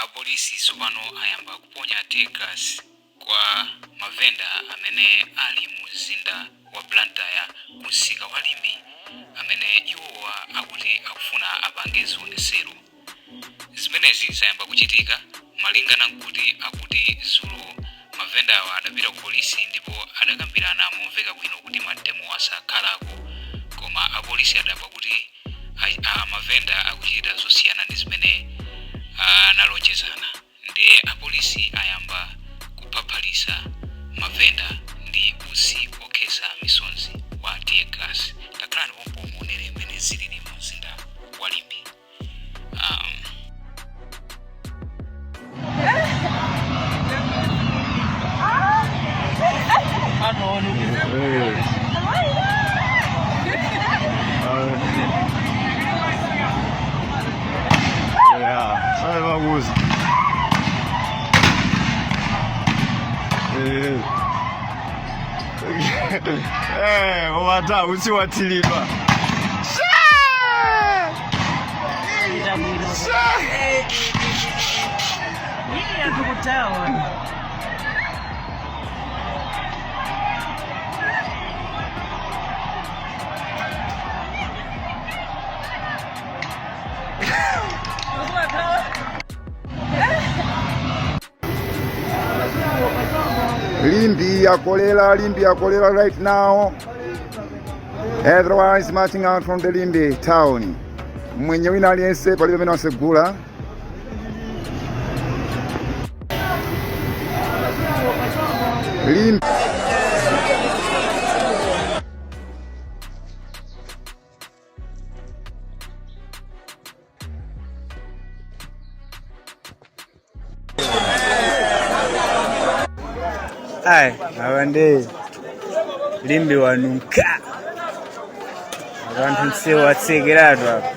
Apolisi tsopano ayamba kuponya teargas kwa mavenda amene ali mu mzinda wa Blantyre ku msika wa Limbe amene iwowa akuti akufuna apange zionesero. Zimenezi zayamba kuchitika malingana nkuti akuti dzulo mavendawa adapita ku polisi ndipo adakambirana momveka bwino kuti mademo asakhalako koma apolisi adabwa kuti a mavenda akuchita zosiyana ndi zimene analonjezana ndiye apolisi ayamba kuphaphalisa mavenda ndi utsi okhetsa misonzi wa tear gas. Takhalani pompo muonere mmene zilili mu mzinda wa Limbe. Eh, wata usiwatilidwa. Limbe yakolera, Limbe yakolera right now. Everyone is marching out from the Limbe town. Mwenye wina aliyense palibe amene wasegula. Limbe. Ayi, apa nde Limbe wanunkha anthu msewu atsekeratu apa,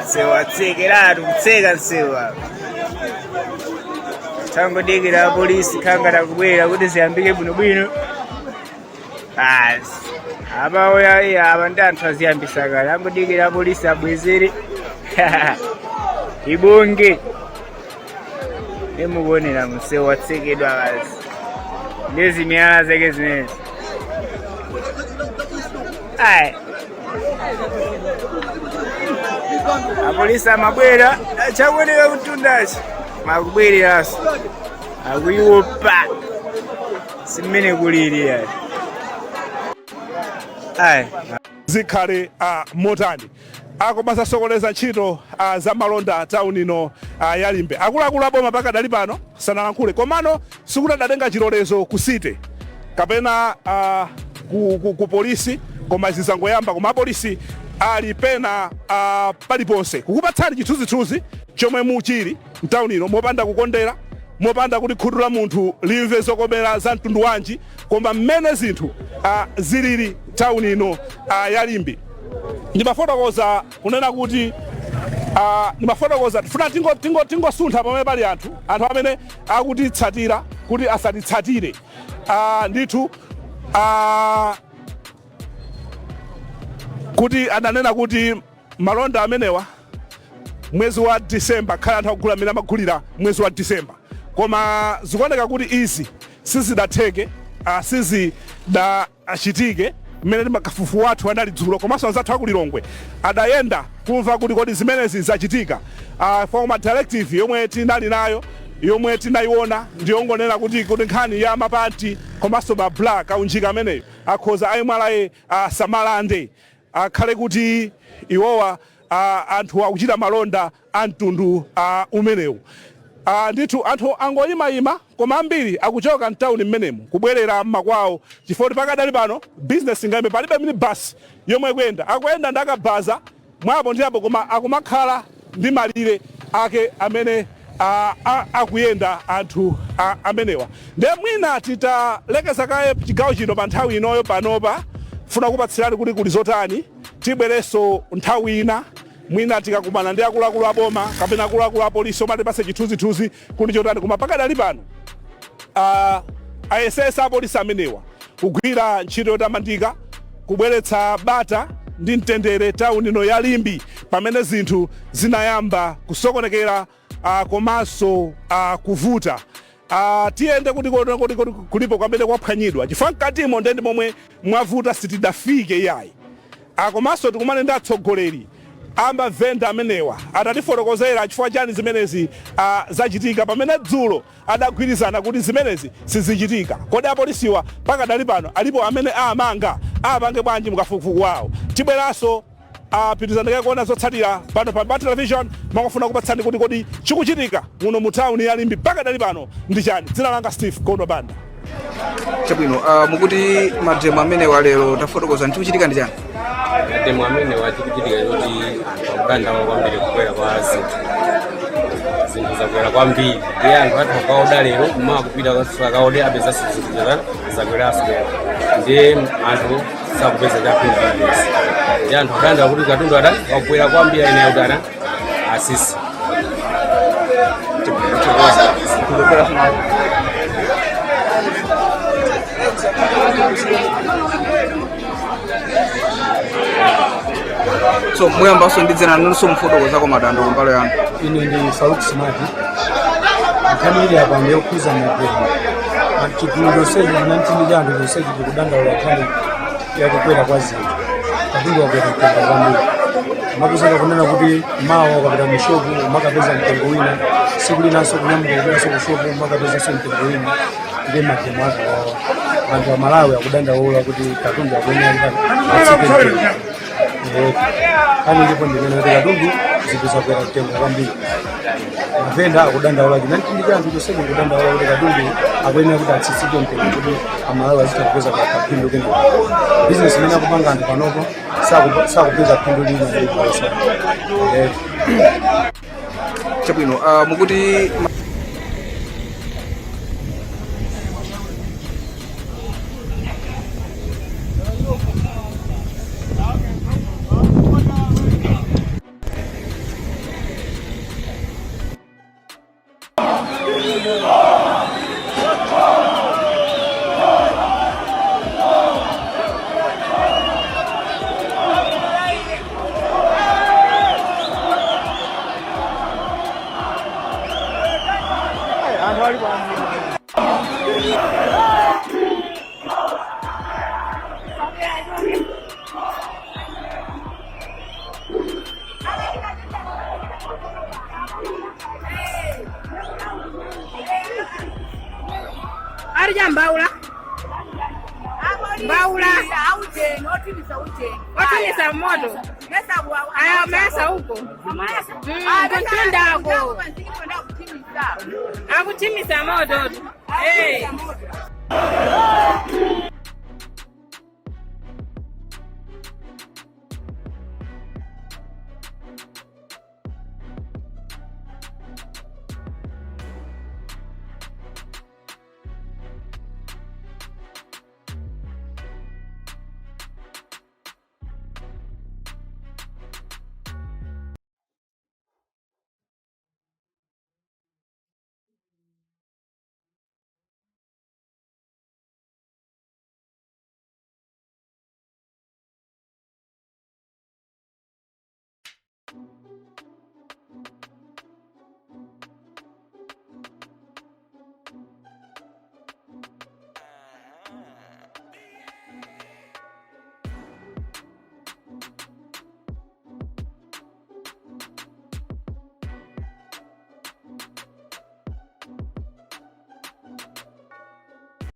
msewu atsekeratu, kutseka msewu apa, tangodikira apolisi khanga takubwera kuti ziyambike bwinobwino basi. Apa oya iya, apa ndi anthu aziyambisa kale, angodikira apolisi abwezere ibonge. Mukuonera msewu watsekedwa basi ndi zimiyala zake zimenezi. Ayi, apolisi amabwera chakuoneka kutundachi makubwereranso akuiopa simmene kulili ayi ayi. Zikhale motani akoma zasokoneza ntchito za malonda tauni ino ya Limbe. Akuluakulu aboma pakadali pano sanalankhule, komano sikuti adatenga chilolezo ku city kapena ku polisi, koma zizangoyamba. Koma apolisi ali pena paliponse kukupatsani chithunzithunzi chomwe muchili mtauni ino, mopanda kukondera, mopanda kuti khutu la munthu limve zokomera za mtundu wanji, koma mmene zinthu zilili tauni ino ya Limbe. Ndimafotokoza kunena kuti ndimafotokoza tifuna tingosuntha pamene pali anthu amene akutitsatira kuti asatitsatire ndithu kuti adanena kuti malonda amenewa mwezi wa Disemba khale anthu akugula mmene amagulira mwezi wa Disemba, koma zikuoneka kuti izi sizidatheke, sizidachitike mmene makafukufuku wathu anali dzulo. Komanso anzathu aku Lilongwe adayenda kumva kuti kodi zimenezi zachitika. Former directive yomwe tinali nayo, yomwe tinayiona, ndiyongonena kuti nkhani ya mapanti komanso ma bra kaunjika ameneyo akhoza a MRA asamalande, akhale kuti iwowa anthu akuchita malonda a mtundu umenewu. Ndithu anthu angoyimayima, koma ambiri akuchoka mtawuni mmenemu kubwerera mmakwawo, chifukwa kuti pakadali pano business ingayime. Palibe minibus yomwe ikuyenda, akuyenda ndi akabaza mwapo ndi apo, koma akumakhala ndi malire ake amene akuyenda anthu amenewa. Ndiye mwina titalekeza kaye chigawo chino pa nthawi inoyo. Panopa funa kupatsirani kuti kuli zotani. Tibwerenso nthawi ina, mwina tikakumana ndi akuluakulu aboma kapena akuluakulu a polisi omwe atipatse chithunzithunzi kuti chotani. Koma pakadali pano ayesesa apolisi amenewa kugwira ntchito yotamandika kubweretsa bata. ndi mtendere tawuni ino ya Limbe pamene zinthu zinayamba kusokonekera komanso kuvuta. Tiyende kuti kuti kulipo kwamene kwaphwanyidwa, chifukwa mkatimo ndendi momwe mwavuta, sitidafike iyayi. Komanso tikumane ndi atsogoleri amavenda amenewa atatifotokozera chifukwa chani zimenezi zachitika, pamene dzulo adagwirizana kuti zimenezi sizichitika. Kodi apolisiwa pakadali pano alipo amene amanga? Apange bwanji mukafukufuku wawo? Tibweranso, pitizanike kuona zotsatira pano pa Television. Makufuna kupatsani kuti kodi chikuchitika muno mu tawuni ya Limbe pakadali pano ndi chani. Dzina langa Steve Kondo Banda. Chabwino, mukuti mademo amene walero, tafotokoza, chikuchitika ndi chani? Mademo amene wachikuchitika kuti anthu akudandaula kwambiri kukwera kwa zinthu. Zinthu zakwera kwambiri, ndiye anthu athu akaoda lero, mmawa kupita akaode apezanso zinthu zakweranso. Ndiye anthu sakupeza chaphindu chilichonse, ndiye anthu akudandaula kuti katundu ada wakwera kwambiri, ayenera kuti ana asisi. So muyambanso ndi dzina lanunso, mufotokozako madandaulo mbali yanu. Ine ndi Faruk Simati. Nkhani ili apa ndi yokhuza mademo. Chigulu chonsechi chinamtindi cha anthu chonsechi chikudandaula nkhani yakukwera kwa zinthu. Katundu wakwera mtengo kwambiri, umapezeka kunena kuti mawa ukapita mu shopu umakapeza mtengo wina, tsiku linanso kunyamuka kupitanso ku shopu umakapezanso mtengo wina. Ndiye mademo ake wawa, anthu amalawi akudandaula kuti katundu akuyenera atsike mtengo. Nkhani ndipo ndimene kuti katundu, zinthu zakwera mtengo kwambiri. Mavenda akudandaula, chinamtindi cha anthu chonsechi kudandaula kuti katundu akuyenera kuti atsitsidwe mtengo kuti amalawi azitha kupeza kaphindu kenako. Bizinesi imene akupanga anthu panopo sakupeza phindu lina lililonse. Chabwino, mukuti Arija mbaula mbaula otimisa moto aya mesa huko kuntundako akutimisa moto.